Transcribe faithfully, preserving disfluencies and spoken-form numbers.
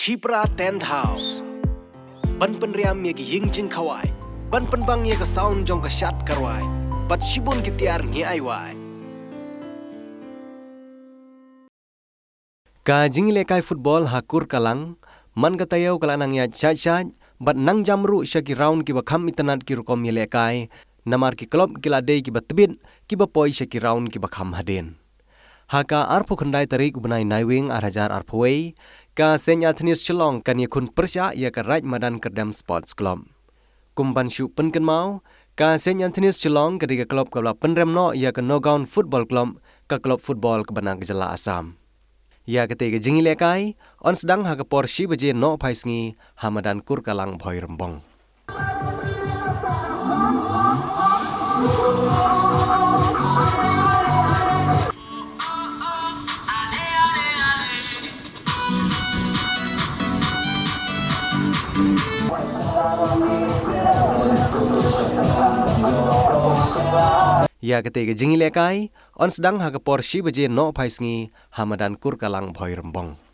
Shipra Tent House, ban pynriam ïa ki ïing jingkhawai, ban pynbang ïa ka sound jong ka shad ka rwai, bad shibun ki tiar ngi ai wai. Ka jingïalehkai football ha Kur Kalang man ka taïew ka la nang ïaid shait shait bad nang jam ruh sha ki round kiba kham itynnad ki rukom ïalehkai, namar ki club ki la dei kiba tbit kiba poi sha ki round kiba kham hadien. Ha ka arphew khyndai tarik u bnai Naiwieng ar hajar arphew wei, ka Saint Anthony's Shillong kan ïakhun pyrshah ïa ka Raid Madan Kyrdem Sports Club. Kum ban shu pynkynmaw, ka Saint Anthony's Shillong ka dei ka club kaba la pynrem noh ïa ka Nagaon Football Club, ka club football kaba na ka jylla Assam. Ïa katei ka jingïalehkai yn sdang ha ka por shi baje nohphai sngi ha madan Kur Kalang Bhoirymbong. Ïa katei ka jingïalehkai yn sdang ha ka por shi baje nohphai sngi ha madan Kur Kalang Bhoirymbong.